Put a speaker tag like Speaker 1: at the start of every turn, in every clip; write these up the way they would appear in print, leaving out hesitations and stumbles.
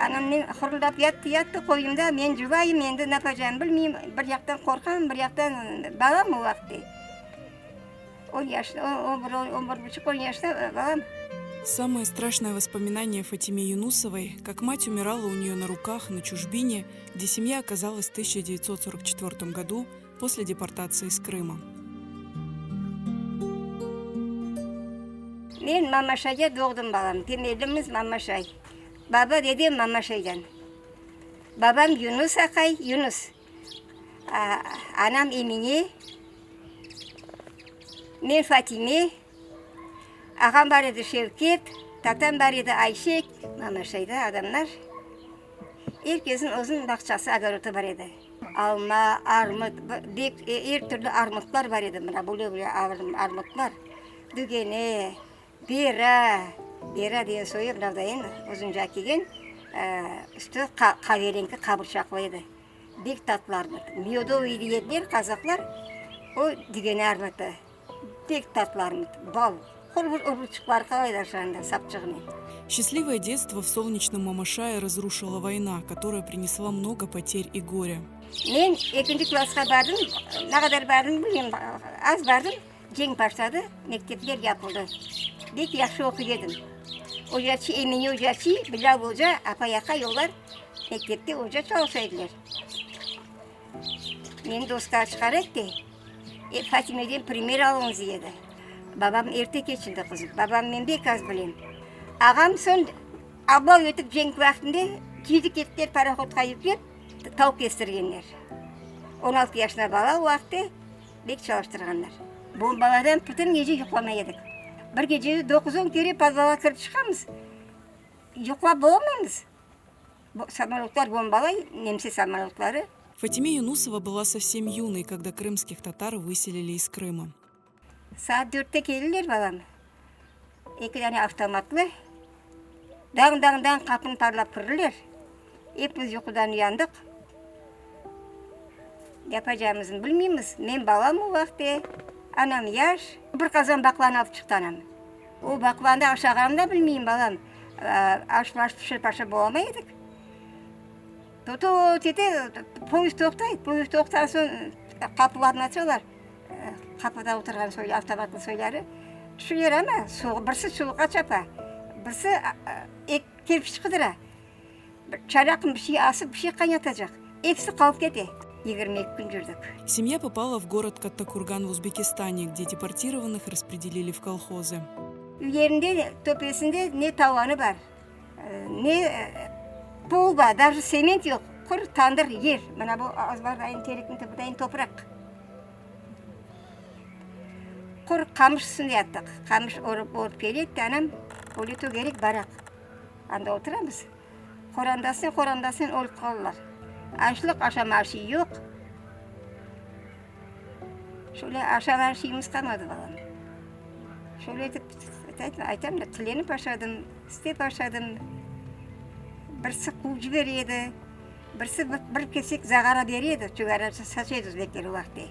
Speaker 1: Anam huruldap yattı, yattı qoyumda, men cılayım, endi napacağımnı bilmeyim, bir yaqtan qorqam, bir yaqtan balam o vaqıtte. On yaşta, on bir, on bir buçuq, on yaşta balam.
Speaker 2: Самое страшное воспоминание Фатиме Юнусовой, как мать умирала у нее на руках на чужбине, где семья оказалась в 1944 году после депортации из Крыма.
Speaker 1: Men Mamaşayda doğdım, balam. Temelimiz Mamaşay. Baba, dedem Mamaşaydan. Babam Yunus aqay, Yunus. Anam Emine. Men Fatime. Ağam bar edi Şevket, tatam bar edi Ayşek. Mamaşayda adamlar, er kesniñ özüniñ bağçası, ogorotı bar edi. Alma, armut, bek er türlü armutlar bar edi, mına böyle-böyle armutlar, dügene, bera, bera degen soyu mınavdayın uzunca kelgen, üstü qaverenki qaburçaqlı edi, bek tatlı armut. Medovıy dey ediler qazaqlar, o dügene armutı. Pek tatlı armut, bal. Qurğur urluçıqları qalaylar şanda sapçığınen.
Speaker 2: Счастливое детство в солнечном Мамашае разрушила война, которая принесла много потерь и горя.
Speaker 1: Men ekinci klassqa bardım, ne qadar bardım bilmeyim, az bardım, cenk başladı, mektepler yapıldı. Bek yahşı oquy edim. Ocaçı Emine ocaçı, Bilâl oca, apay-aqay olar mektepte oca çalışa ediler. Meni doskağa çıqara etti. E, Fatimeden primer alıñız, dedi. Babam erte keçindi, qızım. Babam men bek az bilem. Ağam soñ ablav etip cenk vaqtında kiydi kettiler parohodqa yüklep, tav kestirgenler. 16 yaşında bala o vaqıtta bek çalıştırğanlar. Bombalardan bütün gece yuqlamay edik. Bir gecede doquz-on kere podvalğa kirip çıqamız, yuqlap bolamaymız. Samolötlar bombalay, nemse samolötları.
Speaker 2: Fatime Yunusova была совсем юной, когда крымских татар выселили из Крыма.
Speaker 1: Saat dörtte keldiler balam. Eki dane avtomatlı. Dañ-dañ-dañ qapını parlap kirdiler. Epimiz yuqudan uyandıq. Yapacağımıznı bilmeymiz. Men balam o vaqıtte, anam yaş. Bir qazan baqlanı alıp çıqtı anam. O baqlanı aşağanını da bilmeyim, balam. Aş-maş pişirip aşap bolamay edik. Tut ete, poyezd toqtay. Poyezd toqtağan soñ qapılarnı açalar. Qapıda oturğan soy, avtomatlı soyları tüşüler ama suv, birisi suvğa çapa, birisi kerpiç qıdıra. Bir çaraqım bir şey asıp, bir şey qaynatacaq. Episi qalıp kete. 22 kün yürdik.
Speaker 2: Семья попала в город Каттакурган в Узбекистане, где депортированных распределили в колхозы.
Speaker 1: Üylerinde, töpesinde ne tavanı bar, ne pol bar, даже sement yoq, qur tandır yer. Mına bu azbardayın terekniñ tübündayın topraq. Qur qamış üstünde yattıq. Qamış örüp, örüp kele etti anam, öyle tögerek baraq. Anda oturamız. Qorandasınen, qorandasınen ölip qaldılar. Açlıq, aşama şey yoq. Şöyle aşağan şeyimiz qalmadı, balam. Şöyle etip, aytam da, tilenip aşadım, istep aşadım. Birisi quvıp jibere edi, birisi bir kesek zağara bere edi, çugara saça edi özbekler o vaqıtte.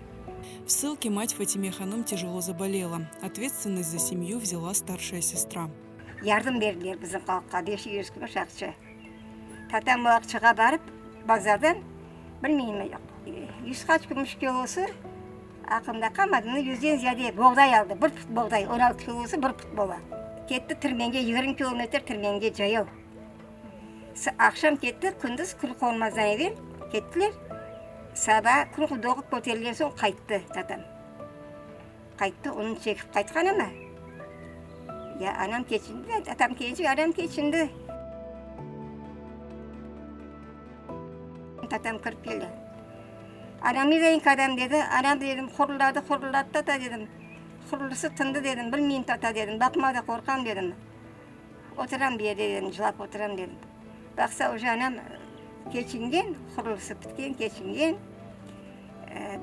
Speaker 2: В ссылке мать Фатиме Ханум тяжело заболела. Ответственность за семью взяла старшая сестра.
Speaker 1: Yardım berdiler bizim halqqa, 500 kümüş aqça. Tatam o aqçağa barıp, bazardan, bilmeyim, yüz qaç kümüş kilosı, aqlımda qalmadı, no yüzden ziyade boğday aldı, bir put boğday, on altı kilosı bir put bola. Ketti Tirmenge, 20 kilometr Tirmenge cayav. Aqşam ketti, kündüz kün qonmazdan evel kettiler, saba kün doğıp köterilgen soñ qayttı tatam. Qayttı, onı çekip qaytqan ama, ya anam keçindi, tatam kelince anam keçindi. Tatam kirip keldi. Anam ne deyin kadam dedi. Anam dedim, huruldadı, huruldadı tata dedim. Huruldısı tındı dedim, bilmeyim tata dedim, baqma da qorqam dedim. Oturam bir yerde dedim, cılap oturam dedim. Baqsa uje anam keçingen, huruldısı pitken, keçingen.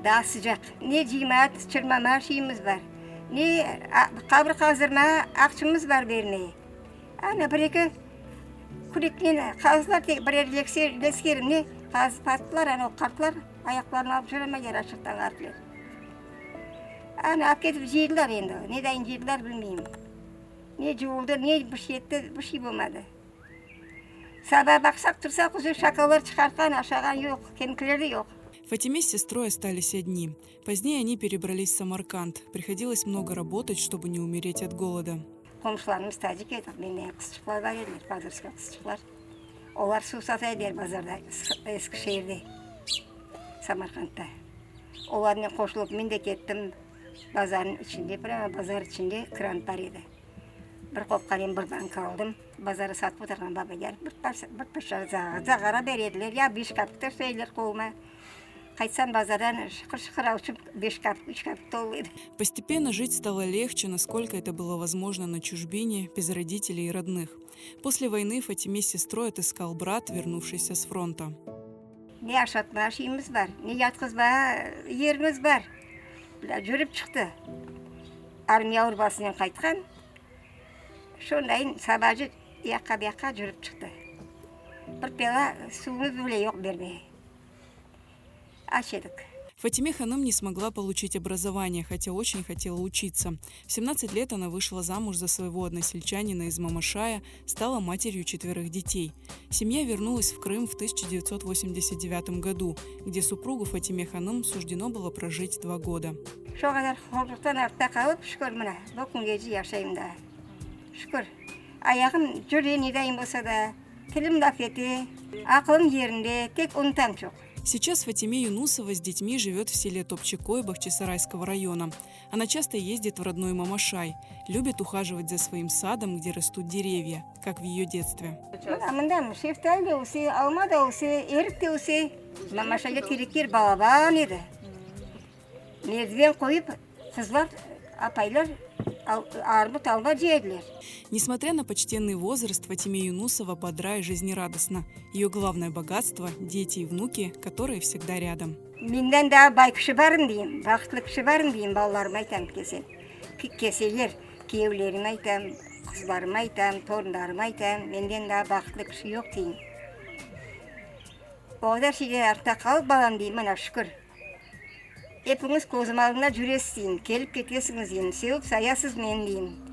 Speaker 1: Daa sıcaq. Ne cıyma, çırmama şeyimiz bar, ne qabir qazdırma aqçımız bar bermeye. Ana bir-eki küreknen qazdılar, tek birer lesker ne qazıp attılar, ana o qartlar ayaqlarını alıp jüremeler açlıqtan ğaripler. Ana alıp ketip cıydılar endi, ne dayın cıydılar bilmeyim. Ne cuvuldı, ne bir şey etti, bir şey bolmadı. Saba baqsaq, tursaq, uje şakallar çıqartqan, aşağan yoq, kemikleri de yoq.
Speaker 2: Фатиме с сестрой остались одни. Позднее они перебрались в Самарканд. Приходилось много работать, чтобы не умереть от голода.
Speaker 1: Qomşularımız tacik edi, menden qızçıqlar bar ediler, podroska qızçıqlar. Olar suv sata ediler bazarda, eski şeerde, Samarkandda. Olarnen qoşulıp men de kettim, bazarnıñ içinde, prâmo bazar içinde krant bar edi. Bir qopqanen bir banka aldım, bazarda satıp oturğan babaylar bir bir parça zağara bere ediler, ya beş kapik taşlay ediler qoluma. Qaytsam bazardan şıqır-şıqır alçıp beş kapik, üç kapik tolu edi.
Speaker 2: Постепенно жить стало легче, насколько это было возможно на чужбине, без родителей и родных. После войны Фатиме с сестрой отыскал брат, вернувшийся с фронта.
Speaker 1: Ne aşatma şeyimiz bar, ne yatqızma yerimiz bar. Cürip çıqtı. Armiya urbasınen qaytqan. Şondayın sabacı yaqqa-buyaqqa cürip çıqtı. Bir pela suvumız bile yoq bermege. Aç edik.
Speaker 2: Фатиме Ханым не смогла получить образование, хотя очень хотела учиться. В 17 лет она вышла замуж за своего односельчанина из Мамашая, стала матерью четверых детей. Семья вернулась в Крым в 1989 году, где супругу Фатиме Ханым суждено было прожить два года.
Speaker 1: Şo qadar horluqtan artta qalıp, şükür, mına, bu küngece yaşayım daa. Şükür. Ayağım cüre nedayın bolsa da, tilim laf ete, aqılım yerinde, tek unutam çoq.
Speaker 2: Сейчас Фатиме Юнусова с детьми живет в селе Топчикой Бахчисарайского района. Она часто ездит в родной Мамашай, любит ухаживать за своим садом, где растут деревья, как в ее детстве.
Speaker 1: Mına, mında şeftali de öse, alma da öse, erik de öse. Mamaşayda terekler balaban edi. Merdiven qoyıp, qızlar, apaylar armut, alma cıya ediler.
Speaker 2: Несмотря на почтенный возраст, Фатиме Юнусова бодра и жизнерадостна. Ее главное богатство – дети и внуки, которые всегда рядом.
Speaker 1: Menden daa bay kişi barmı deyim, bahtlı kişi barmı deyim, balalarıma aytam kelsem. Kelseler, kiyevlerime aytam, qızlarıma aytam, torunlarıma aytam, menden daa bahtlı kişi yoq deyim. O qadar şeyler artta qalıp, balam deyim, mına şükür. Epiñiz közüm aldında cüresiz deyim, kelip ketesiñiz deyim, sevip sayasız meni deyim.